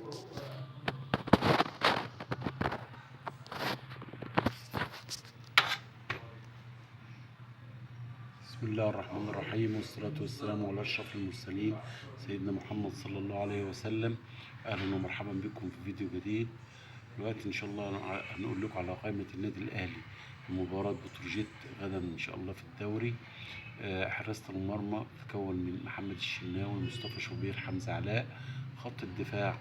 بسم الله الرحمن الرحيم، والصلاة والسلام على أشرف المرسلين سيدنا محمد صلى الله عليه وسلم. أهلا ومرحبا بكم في فيديو جديد. دلوقتي إن شاء الله هنقول لكم على قائمة النادي الأهلي في مباراة بتروجيت غدا إن شاء الله في الدوري. حراسة المرمى تتكون من محمد الشناوي، مصطفى شوبير، حمزة علاء. خط الدفاع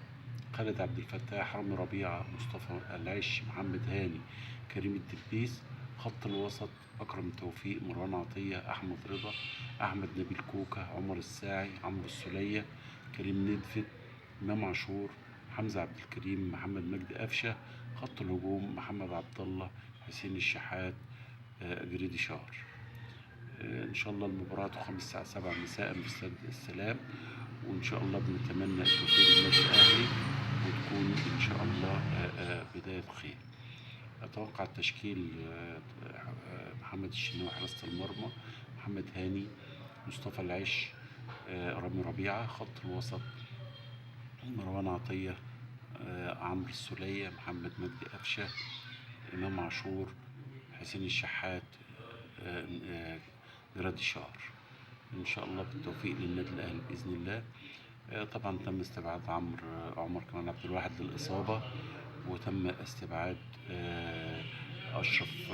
خالد عبد الفتاح، رامي ربيعة، مصطفى العش، محمد هاني، كريم الدبيس. خط الوسط أكرم توفيق، مروان عطية، أحمد رضا، أحمد نبيل كوكا، عمر الساعي، عمرو السولية، كريم ندفد، إمام عاشور، حمزة عبد الكريم، محمد مجدي قفشة. خط الهجوم محمد عبد الله، حسين الشحات، جريدي شار. إن شاء الله المباراة تقام الساعة 7 مساء في استاد السلام، وإن شاء الله بنتمنى التوفيق للنادي الأهلي وتكون إن شاء الله بداية خير. أتوقع التشكيل محمد الشناوي حراسة المرمى، محمد هاني، مصطفى العش، رامي ربيعة. خط الوسط مروان عطية، عمرو السولية، محمد مجدي قفشة، إمام عاشور، حسين الشحات، جرادي شار. إن شاء الله بالتوفيق للنادي الأهلي بإذن الله. طبعا تم استبعاد عمر كمال عبد الواحد للإصابة، وتم استبعاد أشرف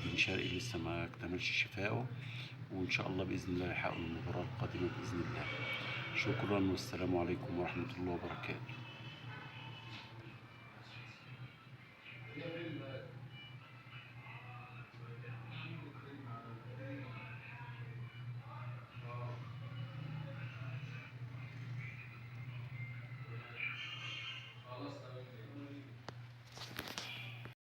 بن شرقي لسه ما اكتملش شفائه، وإن شاء الله بإذن الله يحققوا المباراة القادمة بإذن الله. شكرا والسلام عليكم ورحمة الله وبركاته.